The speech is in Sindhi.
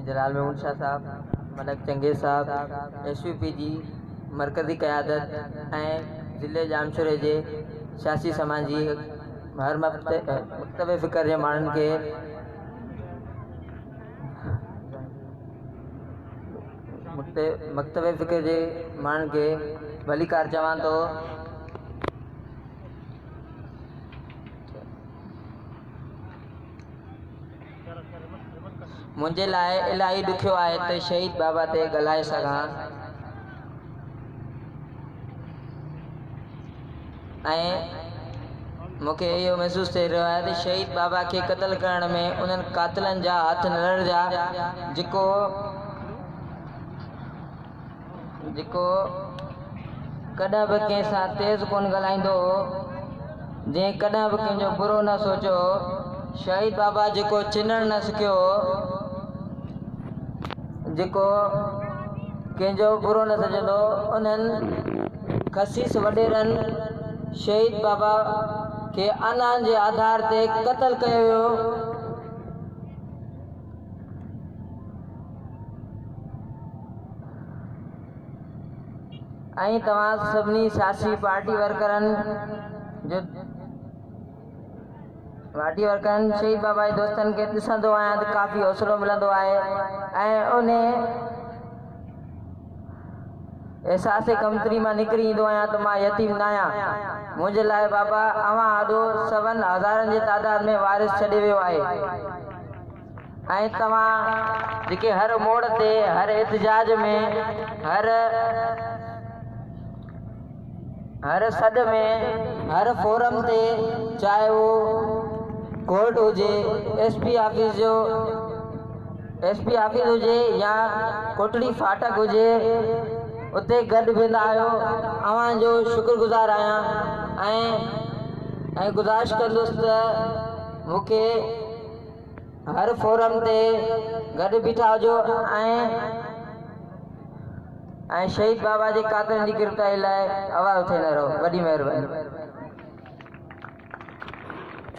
سائين جلال محمود شاهه صاحب، ملڪ چنگيز صاحب، ايس يو پي جي مرڪزي قيادت ۽ ضلعي ڄامشوري جي سياسي سماجي هر مڪتب فڪر جي ماڻهن کي مڪتب فڪر جي ماڻهن کي ڀليڪار چوان ٿو. منهنجي لاء الاهي ڏکيو آهي ته شهيد بابا تي ڳالهائي سگهان ۽ مون کي اهو محسوس ٿي رهيو آهي ته شهيد بابا کي قتل ڪرڻ ۾ انهن قاتلن جا هٿ نه لڙجا جيڪو جيڪو ڪڏهن به ڪنهن سان تيز ڪونه ڳالهائيندو هو، جنهن ڪڏهن به ڪنهن جو برو نه سوچيو هو، شهيد بابا جيڪو چنڻ نه سکيو هو، جيڪو ڪنهن جو برو نه سوچيندو هو، انهن خسيس وڏيرن شهيد بابا کي انائن جي آڌار تي قتل ڪيو ويو. ۽ توهان سڀني سياسي پارٽي ورڪرن جو پارٽي ورڪرن شهيد بابا جي دوستن کي ڏسندو آهيان ته ڪافي حوصلو ملندو آهي ۽ ان احساس ڪمتري مان نڪري ايندو آهيان ته مان يتيم ناهيان منهنجي لاء بابا اوهان آڏو سون هزارن جي تعداد ۾ وارث ڇڏي ويو آهي. ۽ توهان جيڪي هر موڙ تي هر احتجاج ۾ هر هر سڏ ۾ هر فورم تي چاهي اهو ڪورٽ هجي ايس پي آفيس جو ايس پي آفيس هجي يا ڪوٽڙي ڦاٽڪ هجي اتي گڏ ويندا آهيو اوهان جو شڪر گذار آهيان ۽ ۽ گذارش ڪندس ته مون کي هر فورم تي گڏ بيٺا هجو ۽ ۽ شهيد بابا جي قاتلن جي گرفتاري لاء آواز اٿائيندا رهو. وڏي مهرباني.